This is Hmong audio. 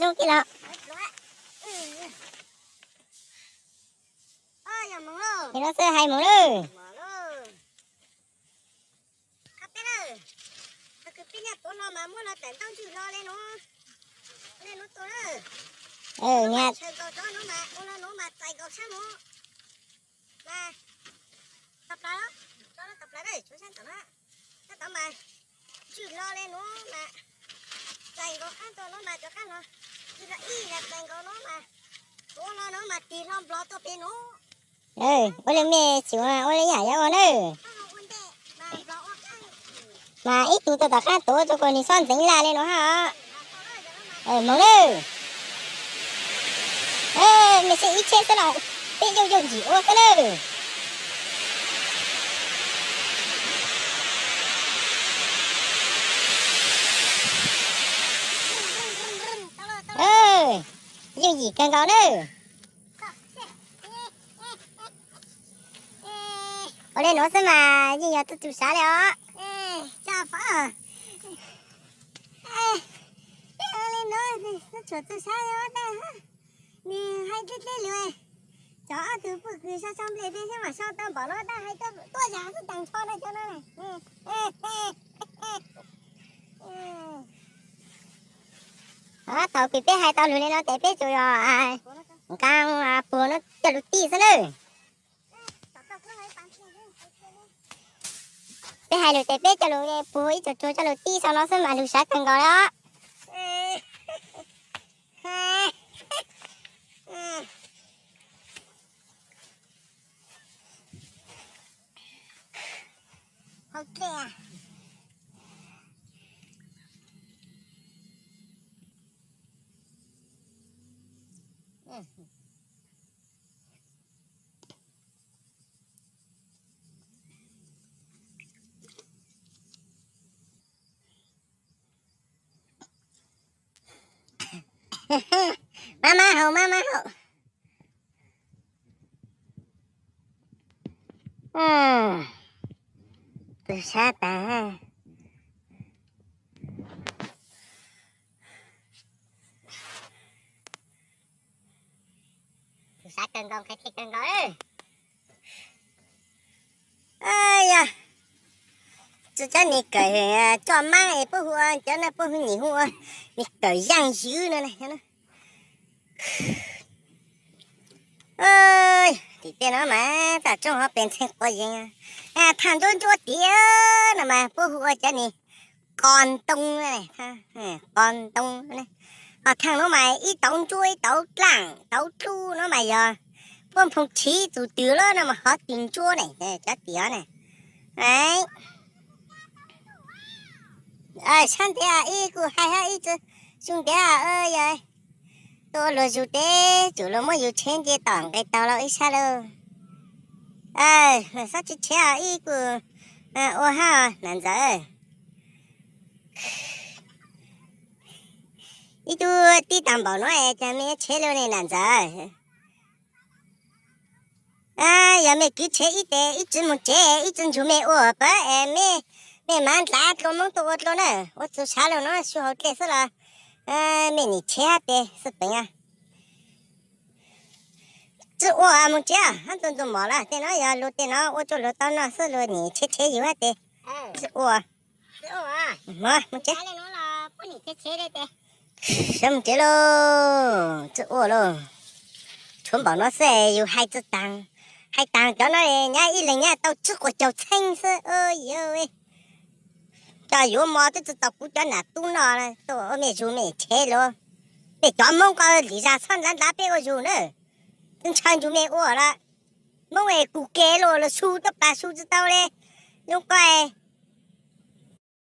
Zoo kiag los. Ces no xwb hais mus lawm. Ua li mej tsis ua, ua li yam yuav ua nawb. Mas ib tug tau tom qab tuav rau kom nws xob ntxeev laj li no hab os. Moog lawm. Mej saib ib tsheb xwb los peb yooj yooj yim ua xwb lawm. Yooj yim kawg nkaus lawm. Ua li nuav xwb mas yeej yog tub tug sav li os. Li nuav tub tug sav li os. Nws hais dleb dleb li, cov ob tug puj kws sau sau nplej peb thiab mas sau tau npaum no tab hais tuaj yam xwb tas nrho no cov no. Thaum kws peb hais tau lug li no tes peb tsuas yog nqaa puag no coj lug tij xwb nawb. Peb hais lug tes peb coj lug puag ib tsuag tsuag coj lug tij sau no xwb mas lug sav kawg nkaus li os. Maj maj haus, maj maj haus. Tub sab tas. Tub sab kawg nkaus, qhia thiaj kawg nkaus. Yog tsis cov niag kawm coj maab es puab hu ua, cov no puab hu nyim hu ua niag kawm yaaj ywv no. Tim tej no mas tam tsooj ho pes ntxhee quav yees. Thaaj nruab ntsuab tim no mas puab hu ua cov niag qos ntoo, qos ntoo. Ho thaaj no mas ib tauv ntsuab ib tauv dlaaj tauv dlub no mas yog puab nphoo tshiv txug twg lawm no mas hov twg ntsuab ne, cov tim hov ne. Sab ntev ib kuj hais hab ib tsi, xyoo ntev yog tuaj ua luag zug tes tsuas luag muab yug tsheb nce tom nqes taug lauj ib sab lauj. Xob tsi tsheb ib kuj ua hab Nam Ntxawm. Ib tug tij taag npaum no es cas mej yuav tsheb lug ne Nam Ntxawm? Yog mej kwv tsheb ib tes ib tsi moog tsev ib tsi ntsug mej ua pab es mej, mej mav dlav dlua Moob tuaj ua dlua na, ua txug sab lug no xyu hauv dlej xwb los mej nim tsheb hab tes xwb peem. Tsi ua moog tsev hab, txug ntu mom lawm tej no yog lug tej no ua tsuj lug tau noj xwb, lug nim tsheb tsheb yug hab tes. Tsi ua. Moog tsev. Sab moog tsev lauj, tsi ua lauj. Tshuav npaum no xwb yug hais tsi taag, hais taag cov no nyab ib leeg nyab tau tsib quas caug txheeb xwb. Cov yuav mov twb tsi tau kuv cov nam tub noj, tuaj ua mej zug mej tsheb lauj. Mej cov Moob ko lim zag txhob ntav ntav peb ua zug na. Twb ntshaw ntsug mej ua lawm. Moob es kug ke luaj los su tuab pas su tsi tau le. Zoo ko